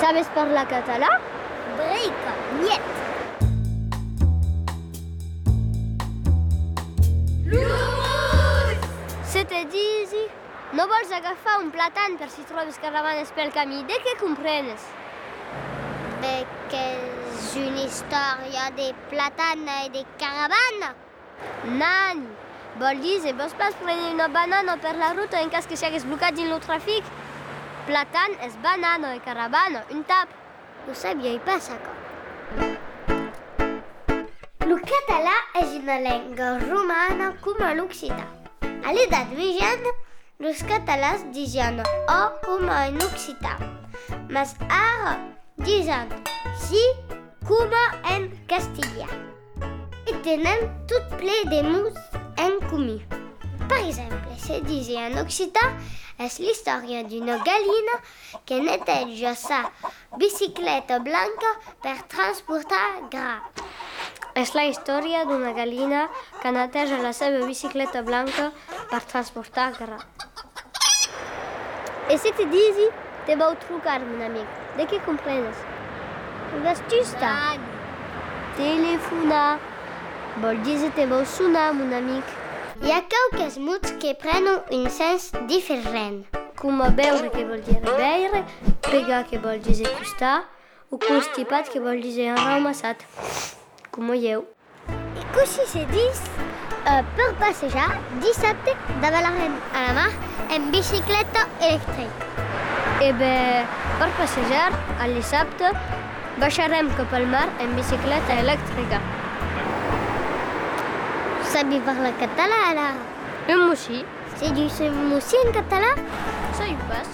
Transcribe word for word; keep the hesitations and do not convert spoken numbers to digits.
Sabes parlar català? Brica, niet. Se te disi, non vòls agafar un platan per si tròbes caravanas pel camin, de qué comprenes? Be, qu'es una istòria de platan e de caravana. Nani! Vòl díser, vòs pas prene una banana per la rota en cas que siagues blocat dins lo trafic? Platan es banana e caravana, un tap! Lo sabiái pas, aquò. Lo catalan es una lenga romana coma l'occitan. A l'Edat Mejana, los catalans disián ò coma en occitan, mas ara dison si coma en castilhan. E tenèm tot plen de mots en comun. Per exemple, se díser en occitan es l'istòria d'una galina que neteja sa bicicleta blanca per transportar gra. Es la istòria d'una galina que neteja la seva bicicleta blanca per transportar gra. E se te disi, te vau trucar, mon amic, de qué comprenes? Vas tusta? Telefonar. Vòl díser te vau sonar, mon amic. I a quauques mots que prenon un sens diferent. Coma beure que vòl dire beire, pegar que vòl díser costar, o constipat que vòl díser enraumassat, coma ieu. E cossí se dis, eh, per passejar dissabte davalarem a la mar en bicicleta electrica? E ben, per passejar, al dissabte, baisharem cap al mar en bicicleta electrica. Sabi parlar catalan, alara? Un mocin. Se dis un mocin en catalan? Sai pas.